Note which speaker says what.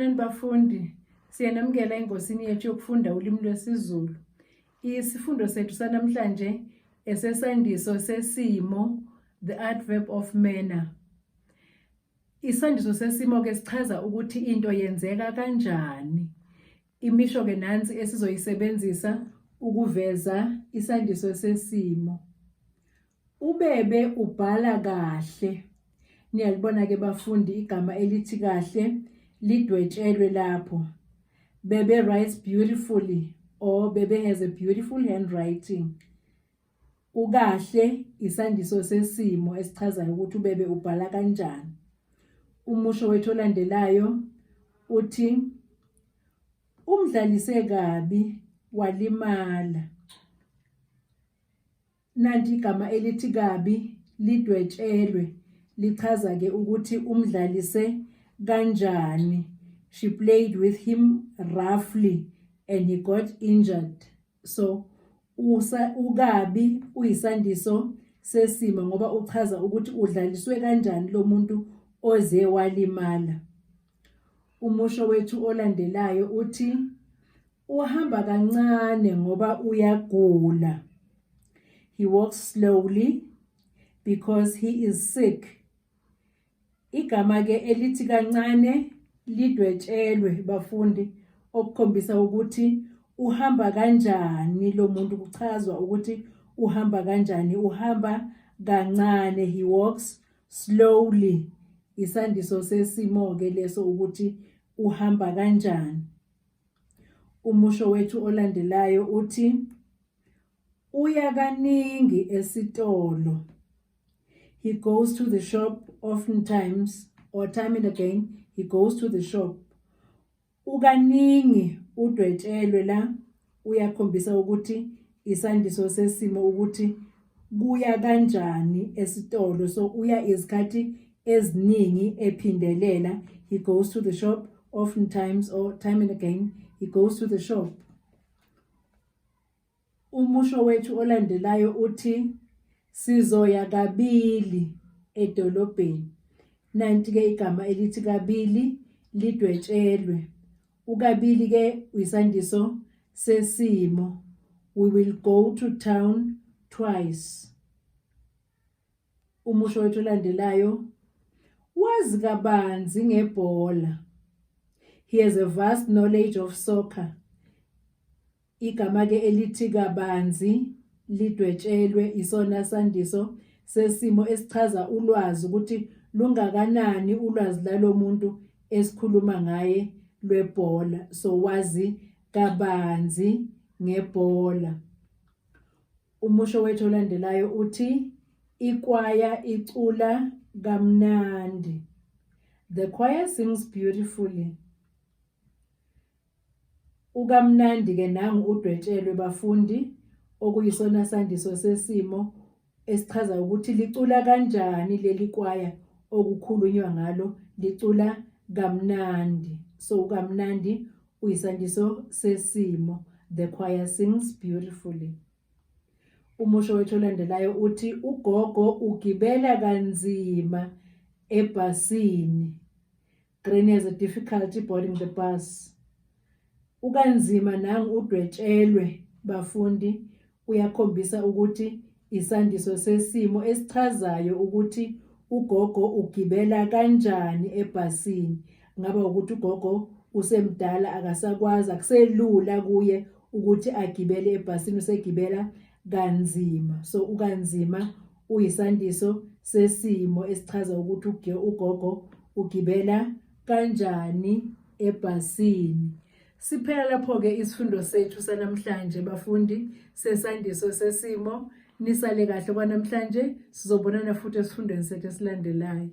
Speaker 1: Sanibonani bafundi, siyanamukela engosini yethu yokufunda ulimi lwesiZulu. Isifundo sethu sanamhlanje esesandiso sesimo, the adverb of manner. Isandiso sesimo ke sichaza ukuthi into yenzeka kanjani. Imisho ke nansi esizoyisebenzisa ukuveza isandiso sesimo. UBebe ubhala kahle. Niyalibona ke bafundi igama elithi kahle lidwetshelwe lapho. Bebe writes beautifully or Bebe has a beautiful handwriting. Ukahle isandiso sesimo esichazayo ukuthi uBebe ubhala kanjani. Umusho wethu olandelayo uthi umdlalise kabi walimala. Nanti igama elithi kabi lidwetshelwe lichaza ke ukuthi umdlalise kanjani. She played with him roughly and he got injured. So usa ukabi uyisandiso sesimo ngoba uchaza ukuthi udlaliswe kanjani lo muntu oze walimala. Umusho wethu olandelayo uthi Uhamba kancane ngoba uyagula. He walks slowly because he is sick. Igama ke elithi kancane lidwetshelwe bafundi okukhombisa ukuthi uhamba kanjani lo muntu kuchazwa ukuthi uhamba kanjani uhamba kancane he walks slowly isandiso sesimo ke leso ukuthi uhamba kanjani. Umusho wethu olandelayo uthi uya kaningi esitolo. He goes to the shop oftentimes or time and again he goes to the shop. Ukaningi udwetshelwe la uyakhombisa ukuthi isandiso sesimo ukuthi kuya kanjani esitolo so uya izikhathi eziningi ephindelela he goes to the shop often times or time and again he goes to the shop. Umusho wethu olandelayo uthi sizoya kabili edolobheni. Nanti ke igama elithi kabili lidwetshelwe. Ukabili ke uyisandiso sesimo. We will go to town twice. Umusho wethu olandelayo wazi kabanzi ngebhola. He has a vast knowledge of soccer. Igama ke elithi kabanzi lidwetshelwe isona sandiso sesimo esichaza ulwazi ukuthi lungakanani ulwazi lalomuntu esikhuluma ngaye lwebhola. So wazi kabanzi ngebhola. Umusho wethu olandelayo uthi ikwaya icula kamnandi. The choir sings beautifully. Ukamnandi ke nangu udwetshelwe bafundi okuyisona sandiso sesimo esichaza ukuthi licula kanjani leli kwaya okukhulunywa ngalo licula kamnandi. So ukamnandi uyisandiso sesimo. The choir sings beautifully. Umusho wethu olandelayo uthi ugogo ugibela kanzima ebhasini. Granny has a difficulty boarding the bus. Ukanzima nangu udwetshelwe bafundi uyakhombisa ukuthi isandiso sesimo esichazayo ukuthi ugogo ugibela kanjani ebhasini. Ngaba ukuthi ugogo usemdala akasakwazi akuselula kuye ukuthi agibele ebhasini usegibela kanzima. So ukanzima uyisandiso sesimo esichaza ukuthi ugogo ugibela kanjani ebhasini. Siphela lapho-ke isifundo sethu sanamhlanje bafundi sesandiso sesimo. Nisale kahle kwanamhlanje, sizobonana futhi esifundweni sethu esilandelayo.